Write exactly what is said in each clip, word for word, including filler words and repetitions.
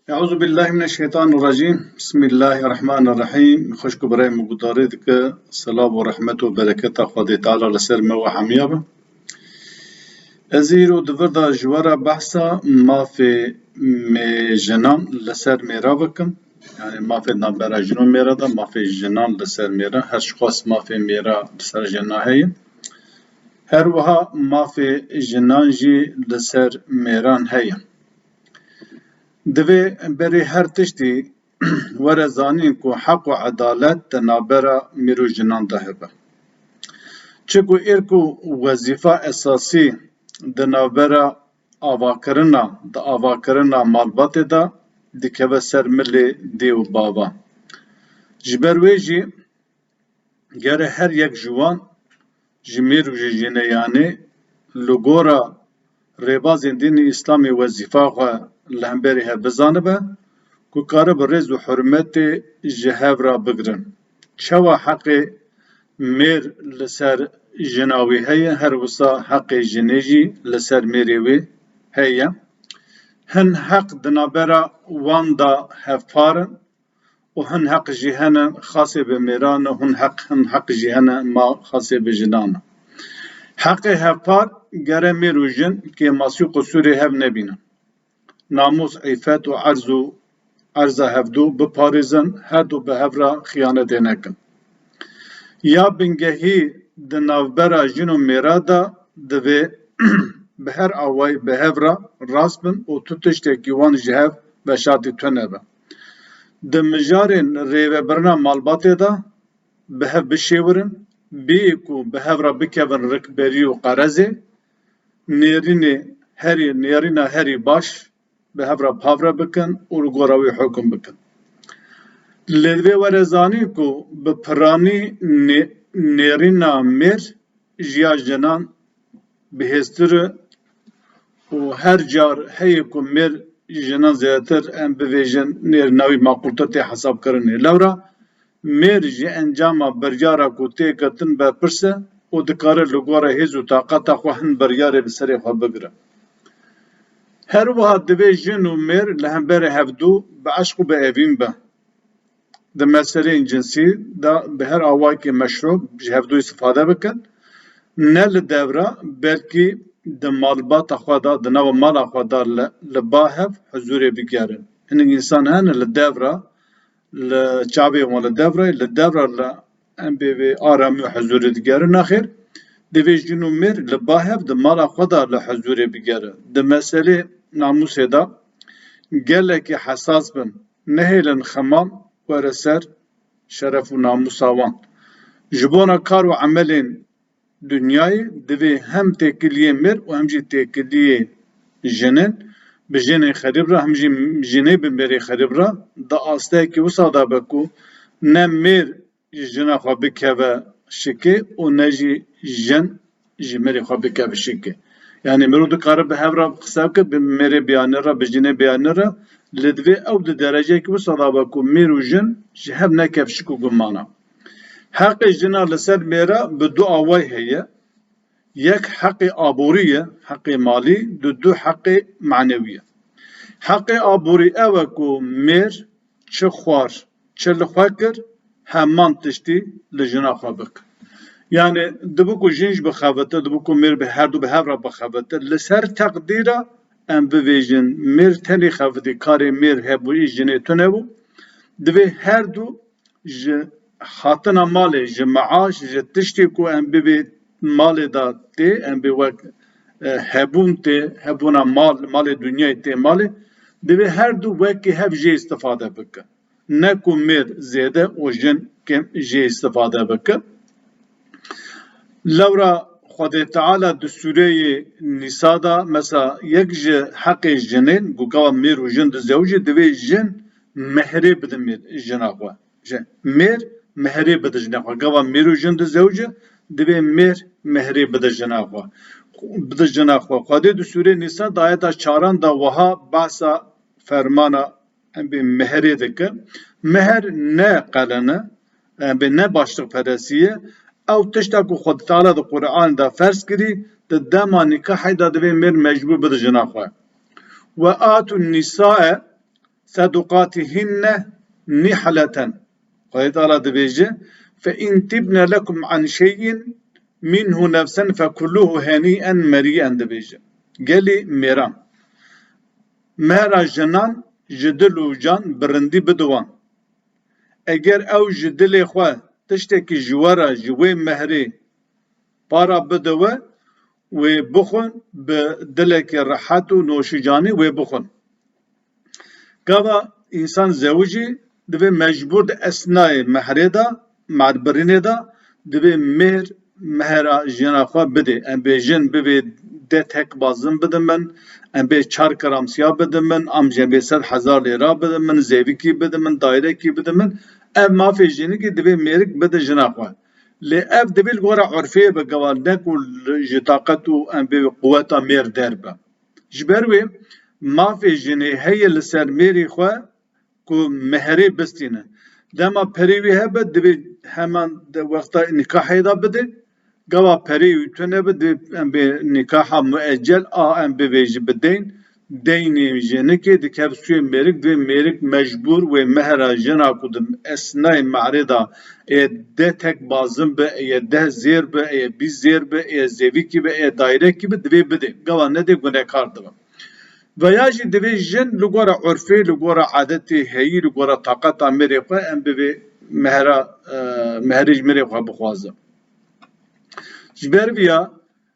Eûzubillahimineşşeytanirracîm. Bismillahirrahmanirrahîm. Xwişk û birayê min guhdarî dike. Silav û rehmet û bereketa Xwedê Teala li ser me we hemiya be. Ez îro di vir de ji we re behsa mafê mê-, jinan li ser mêra bikim. Yani mafê navbera jin û mêra de, mafê jinan li ser mêra, her çiqas mafê mêra li ser jina heye. Her wiha mafê jinan jî li ser mêran heye. Divê berî her tiştî were zanîn ku heq û edalet di navbera mîr û jinan de hebe. Çi ku êrk û wezîfa esasî di navbera avakirina, di avakirina malbatê de dikeve ser milê dê û bava. Ji ber wê jî gere her yek ji wan, ji mêr û ji jinê, yanî li gora rêbazên dînê Îslamê wezîfa xwe li hemberî hev bizanibe ku karibe rêz û hurmetê ji hev re bigrin. Çawa heqê mêr li ser jina wî heye, her wisa heqê jinê jî li ser mêrê wî heye. Hin heq di navbera wan de hevpar in û hin heq jî hene xasê bi mêran e, hin heq, hin heq jî hene ma xasê bi jinan e. Heqê hevpar gere mêr û jin kêmasî û qisûrê hev nebînin. Namûs, îfet û erz û erza hevdû biparêzin, her du bi hev re xiyanetê nekin. Ya bingehî di navbera jin û mêra de divê bi her awayî bi hev re rast bin û tu tiştekî wan ji hev veşartî tune be. Di mijarên rêvebirina malbatê de bi hev bişêwirin, bêyî ku bi hev re bikevin rikberî û qerezê, nêrînê herî, nêrîna herî baş bi hev re pavre bikin û li gora wî hukum bikin. Lê divê were zanîn ku bi piranî nê-, nêrîna mêr ji ya jinan bihêztir e û her car heye ku mêr ji jinan zêdetir, em bivêjin, nêrîna wî maqûltir tê hesabkirinê. Lewra mêr ji encama biryara ku tê girtin berpirs e û dikare li gora hêz û taqeta xwe hin biryarê bi serê xwe bigire. Her wiha divê jin û mêr li hemberê hevdû bi eşq û bi evîn be. Di meseleyên cinsî de bi her awayekî meşrû ji hevdû îstifade bikin. Ne li devra, belkî di malbata xwe de, di nava mala xwe de li, li ba hev huzûrê bigerin. Hinek însan hene li devra, li çavê wan li devra, li devra li em bê vê aramî û huzûrê digerin. Nexêr, divê jin û mêr li ba hev di mala xwe de li huzûrê bigere. Di meselê namûsê de gelekî hesas bin. Nehêlin xemam were ser şeref û namûsa wan. Ji bona kar û emelên dinyayê divê hem têkiliyê mêr û hem jî têkiliyê jinên bi jinê xerîb re, hem jî jinê bi mêrê xerîb re di asteyekî wisa de be ku ne mêr ji jina xwe bikeve şikê û ne jî jin ji mêrê xwe bikeve şikê. Yanî mirov dikare bi hev re qise bike, bi mêrê biyanî re, bi jinê biyanî re, lê divê ew di dereceyekî wisa de be ku mêr û jin ji hev nekev şik û gumana. Heqê jina li ser mêra bi du awayî heye. Yek heqê aborî ye, heqê malî, du du heqê manewî ye. Heqê aborî ew e ku mêr çi xwar, çi li xwe kir, heman tiştî li jina xwe bik. Yani dibe ku jin jî bixebite, dibe ku mêr bi her du bi hev re bixebite, li ser teqdîra em bivêjin, mêr tenê xebitî, karê mêr hebûyî jinê tune bû, divê her du ji hatina malê, ji meaş, ji tiştê ku em bibê malê de tê, em bê wek, e, hebûn tê, hebûna mal, malê dinyayê tê malê, divê her du wekî hev jê îstifade bikin. Ne ku mêr zêde û jin kêm jê îstifade bikin. Lewra Xwedê Teala di sûreyê Nîsa de, mesela, yek ji heqê jinên, ku gava mêr û jin dizewicî, divê jin mehrê bide mêr, jina xwe. Ji mêr mehrê bide jina xwe. Gava mêr û jin dizewicî, divê mêr mehrê bide jina xwe. Bide jina xwe. Xwedê di sûrê Nîsa de ayeta çaran de wiha behsa fermana em bê meherê dike. Meher ne qelen e, em bê ne başlıkperestî ye. Ew tişta ku Xwedê Teala di Qur'anê de ferz kirî, di dema nîkahê de divê mêr mecbûr bide jina xwe. Ve atun nîsae صدقاتهن نحلة. Xwedê Teala dibêje, فإن طبن لكم عن شيء منه نفسا فكلوه هنيئا مريئا dibêje. Gelî mêran. Mehra jinan ji dil û can bi rindî bide wan. Eger ew ji dilê xwe tiştekî ji we re, ji wê mehrê para bide we, wê bixwin, bi dilekî rehet û noşîcanî wê bixwin. Gava însan zewicî divê mecbûr di esnayê mehrê de, mehr birînê de, divê mêr mehra jina xwe bidê. Em bê jin bivê deh tek bazin bidin min, em bê çar kiramsiya bidin min, am jî em bê sed hezar lêra bidin min, zêvikî bidin min, dayrekî bidin min. Ev mafê jinikî divê mêrik bide jina xwe. Lê ev divê li gora urfê be, gava ne ku li, ji taqet û em bê quweta mêr derbe. Ji ber wê mafê jinê heye li ser mêrê xwe ku meherê bistîne. Dema perê wî hebe, divê heman di wexta nikahê de bide. Gava perê wî tune be, divê em bê nikaha mueccel a em bivêjî bi deyn. Deynê jinikê dikeve sûyê mêrik, divê mêrik mecbûr wê mehera jina ku di esnayê mehrê de ê deh tek bazin be, ê deh zêr be, ê bîst zêr be, ê zêvikî be, ê dayrekî be, divê bide. Gava nedê gunekar dibe. Veya jî divê jin li gora urfê, li gora adetê heyî, li gora taqeta mêrê xwe em bivê mehra, e, mehrê ji mêrê xwe bixwaze. Ji ber viya,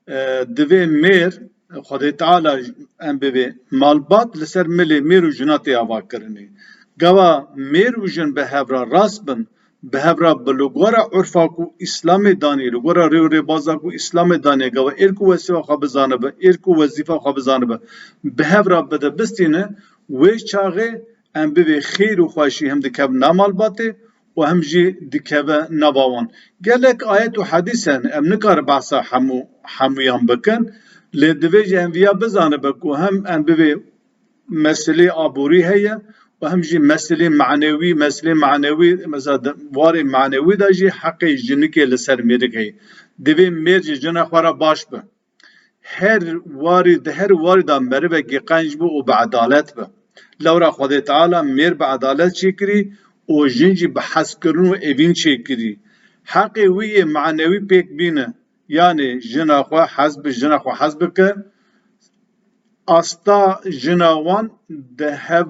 e, divê mêr, Xwedê Teala em bivê malbat li ser milê mêr û jina tê avakirinê. Gava mêr û jin bi hev re rast bin, bi hev re bi li gora urfa ku Îslamê danî, li gora rê û rêbaza ku Îslamê danî, gava êrk û wezîfa xwe bizanibe, êrk û wezîfa xwe bizanibe, bi hev re bide bistîne, wê çaxê em bivê xêr û xweşî hem dikevin nav malbatê û hem jî dikeve nava wan. Gelek ayet û hedîs hene, em nikarin behsa hemû, hemûyan bikin, lê divê jî em viya bizanibe ku hem em bivê meselê aborî heye û hem jî meselê manewî, meselê manewî, mesela di warê manewî de jî heqê jinikê li ser mêrik heye. Divê mêr ji jina xwe re baş be. Her warî, di her warî de merivekî qenc be û bi edalet be. Lewra Xwedê Teala mêr bi edalet çêkirî û jin jî bi hezkirin û evîn çêkirî. Heqê wî yê manewî pêk bîne. Yanî jina xwe hez bi, jina xwe hez bike. Asta jina wan di hev,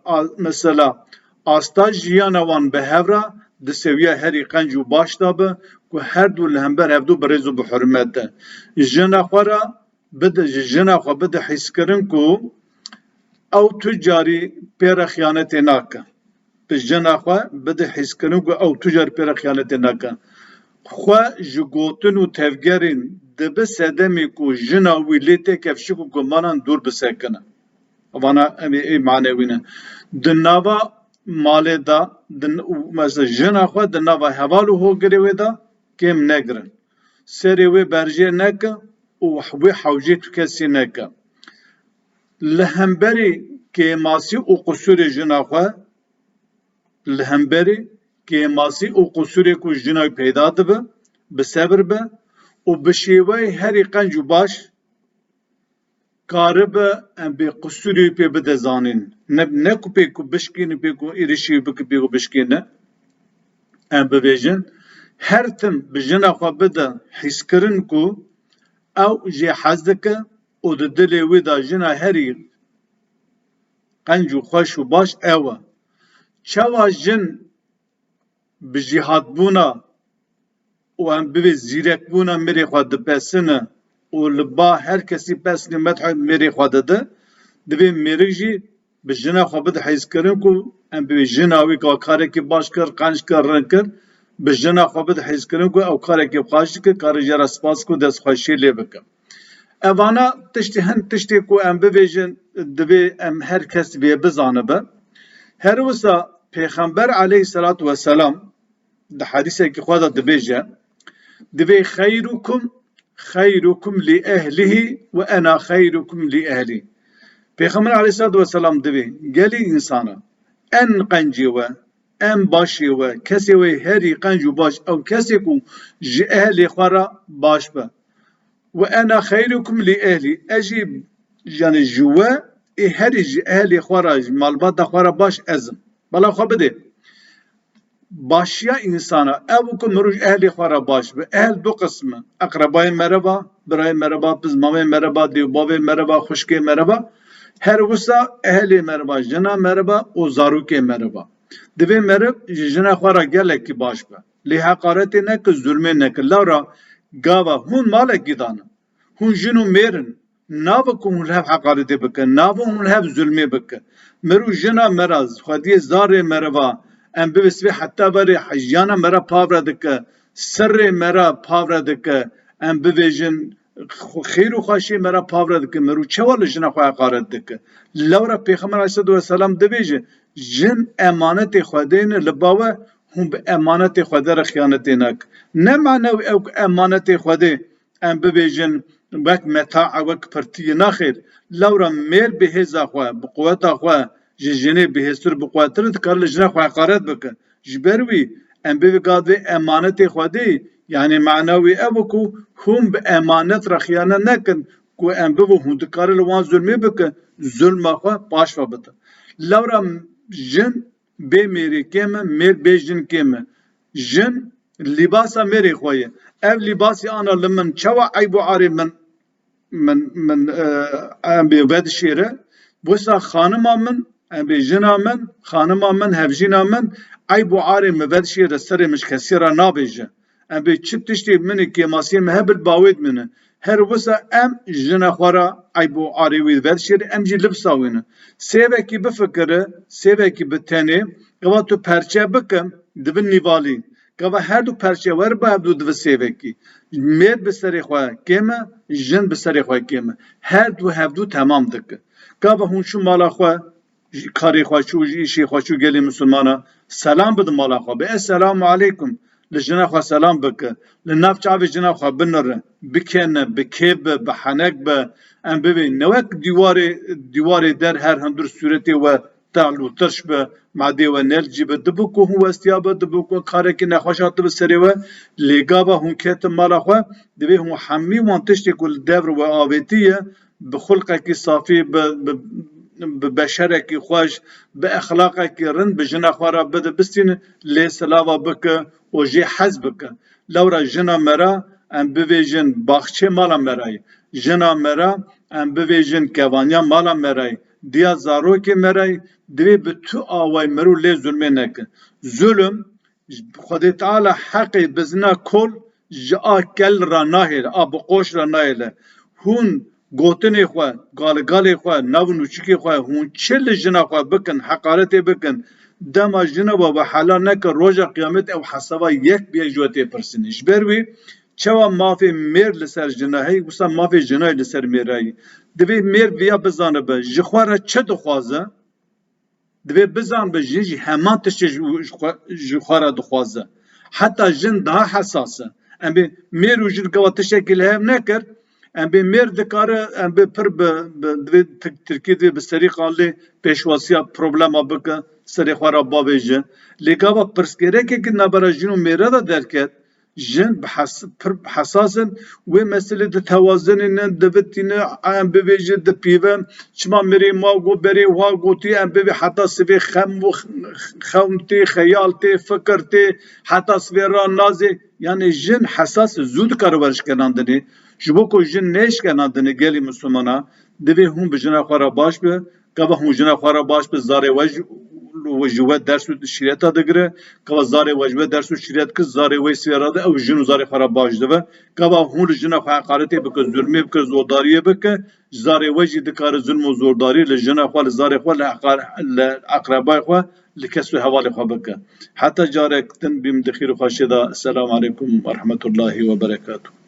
a, mesela, asta jiyana wan bi hev re di sewiya herî qenc û baş de be, ku her du li hember hevdu bi rêz û bi hurmet de. Jina xwe re bide, ji jina xwe bide hîskirin ku ew tu carî pê re xiyanetê nake. Bi jina xwe bide hîskirin ku ew tu car pê re xiyanetê nake. Xwe ji gotin û tevgerên dibe sedemê ku jina wî lê têkev şik û gumanan dûr bisekine. Vana em ê, ê manewî ne. Di nava malê de, di n-, û mesela jina xwe di nava heval û hogirê wê de kêm negirin. Serê wê berjê neke û wê hewcê tu kesî neke. Li hemberî kêmasî û qusûrê jina xwe, li hemberî kêmasî û qusûrê ku jina wî peyda dibe, bi sebir be û bi şêweyê herî qenc û baş karibe em bê qusûrê wî pê bide zanîn. Ne, ne ku pê ku bişkîne, pê ku êrişî wî bike, pê ku bişkîne. Em bibêjin, her tim bi jina xwe bide hîskirin ku ew jê hez dike û di dilê wî de jina herî qenc û xweş û baş ew e. Çawa jin bi jîhatbûna û em bivê zîrekbûna mêrê xwe dipesine û li ba her kesî pesnê medhê mêrê xwe dide, divê mêrik jî bi jina xwe bide hîskirin ku em bivê jina wî ka karekî baş kir, qenc kir, rind kir, bi jina xwe bide hîskirin ku ew karekî xweş dike, kare jê re spas ku destxweşiyê lê bike. Evana tiştê, hin tiştê ku em bibêjin, divê em her kes vê bizanibe. Her wisa Pêxember aleyhisselatu vesselam di hedîsekî xwe de dibêje, divê xeyrukum, xeyrukum li ehlihî ve ena xeyrukum li ehlî. Pêxember aleyhisselatu vesselam divê gelî însana en qencê we, en başê we, kesê we herî qenc û baş, ew kesê ku ji ehlê xwe re baş be. Ve ena xeyrukum li ehlî. Ez jî, yani ji we ê herî ji ehlê xwe re, ji malbata xwe re baş ez im. Bala xwe bidê. Başiya însana, ew ku mirov ji ehlê xwe re baş be. Ehl du qism in. Eqrebayê meriva, birayê meriva, pizmamê meriva, dêvbavê meriva, xwişkê meriva. Her wisa ehlê meriva, jina meriva û zarokê meriva. Divê meriv ji jina xwe re gelekî baş be. Lê heqaretê neke, zulmê neke. Lewra gava hûn malekî dan in. Hûn jin û mêr in. Nabe ku hûn li hev heqaretê bikin, nabe hûn li hev zulmê bikin. Mirov jina me re, xwediyê zarê meriva, em bibê sibê heta berê jiyana me re pavre dike, sirrê me re pavre dike, em bibêjin xêr û xweşiyê me re pavre dike, mirov çawa li jina xwe heqaret dike? Lewra Pêxember aleyhisselatu vesselam dibêje, jin emanetê Xwedê ne, li ba we hûn bi emanetê Xwedê re xiyanetê nakin. Ne mane ew ku emanetê Xwedê em bibêjin wek meta, wek pirtiyê, naxêr. Lewra mêr bi hêza xwe, bi quweta xwe, ji jinê bihêztir, bi quwettir dikare li jina xwe heqaret bike. Ji ber wî em bê vê gavê emanetê Xwedê, yanî mana wî ev e ku hûn bi emanet re xiyanet nekin ku em bibin hûn dikare li wan zulmê bikin, zulma xwe paş ve bidin. Lewra jin bê mêrê kêm e, mêr bê jin kêm e. Jin lîbasa mêrê xwe ye. Ev lîbasî ana li min çawa eyb û arê min, min, min, e, em bê vedişêre. Wisa xanima min, em bê jina min, xanima min, hevjîna min, eyb û arê min vedişêre, serê min ji kesî re nabêje. Em bê çi tiştê min ê kêmasiyê min hebe li bawê dimîne. Her wisa em jina xwe re eyb û arê wî vedişêre, em jî libsa wî ne. Sêvekî bifikire, sêvekî bi tenê, gava tu perçe bike, divin nîvalî. Gava her du perçe were bi hevdu divi sêvekî. Mêr bi serê xwe kêm e, jin bi serê xwe kêm e. Her du hevdu temam dike. Gava hûn çû mala xwe, ji karê xwe çû, ji îşê xwe çû gelê misilmana, selam bidin mala xwe. Bi esselamu aleykum. Li jina xwe selam bike. Li nav çavê jina xwe binire. Bikene, bi kê be, bi henek be. Em bibê ne wek dîwarê, dîwarê der her hundir sûretê we tehl û tirş be, madê we nelcî be, dibe ku hûn westiya be, dibe ku karekî nexweş hatibe serê we, lê gava hûn ketin mala xwe, divê hûn hemî wan tiştê ku li devr we avêtî ye, bi xulqekî safî, bi, bi, bi beşerekî xweş, bi exlaqekî rind bi jina xwe re bide, bistîne, lê silava bike û jê hez bike. Lewra jina me re em bivêjin baxçê mala me re ye. Jina me re em bivêjin kevaniya mala me re ye. Diya zarokê me re ye. Divê bi tu awayî mirov lê zulmê neke. Zulm, Xwedê Teala heqê bizina kol ji a kel re nahêle, a bi qoş re nahêle. Hûn gotinê xwe, galigalê xwe, nav û nûçikê xwe, hûn çi li jina xwe bikin, heqaretê bikin, dema jina we we helal neke, roja qiyamet ew hesaba yek bi yek ji we tê pirsinê. Ji ber wî çawa mafê mêr li ser jina heye, wisa mafê jina li ser mêra ye. Divê mêr viya bizanibe, ji xwe re çi dixwaze? Divê bizanibe jin jî heman tiştê ji, ji xwe, ji xwe re dixwaze. Heta jin daha hesas e. Em bê mêr û jin gava tiştekî li hev nekir, em bê mêr dikare, em bê pir bi, bi, divê Tirk-, Tirkî divê bi serî qalê pêşwasiya problema bike, serê xwe re bavêje. Lê gava pirsgêrekekî navbera jin û mêre de derket, jin bi hes-, pir hesas in, wê meselê ditewazinînin, divitînin, em bivêjin, dipîvin, çima mirê ma got, berê wa gotî, em bivê heta sivê xem û xewn tê, xeyal tê, fikir tê, heta sivê ra nazê, yanî jin hesas e, zû dikare werişkenandinê. Ji bo ku jin nêşkenandinê gelî misilmana, divê hûn bi jina xwe re baş be, Gava hûn jina xwe re baş bi zarê we ji, ji we ders û şîreta digire. Gava zarê we ji we ders û şîret kir, zarê we sivê re de ew jin û zarê xwe re baş dibe. Gava hûn li jina xwe heqaretê bike, zulmê bike, zordariyê bike, zarê we jî dikare zulm û zordarî li jina xwe, li zarê xwe, li heqar-, li eqrebayê xwe, li kes û hevalê xwe bike. Heta carek din bîm di xêr û xweşê de. Selamu aleykum ve rahmetullahi ve berekatuhu.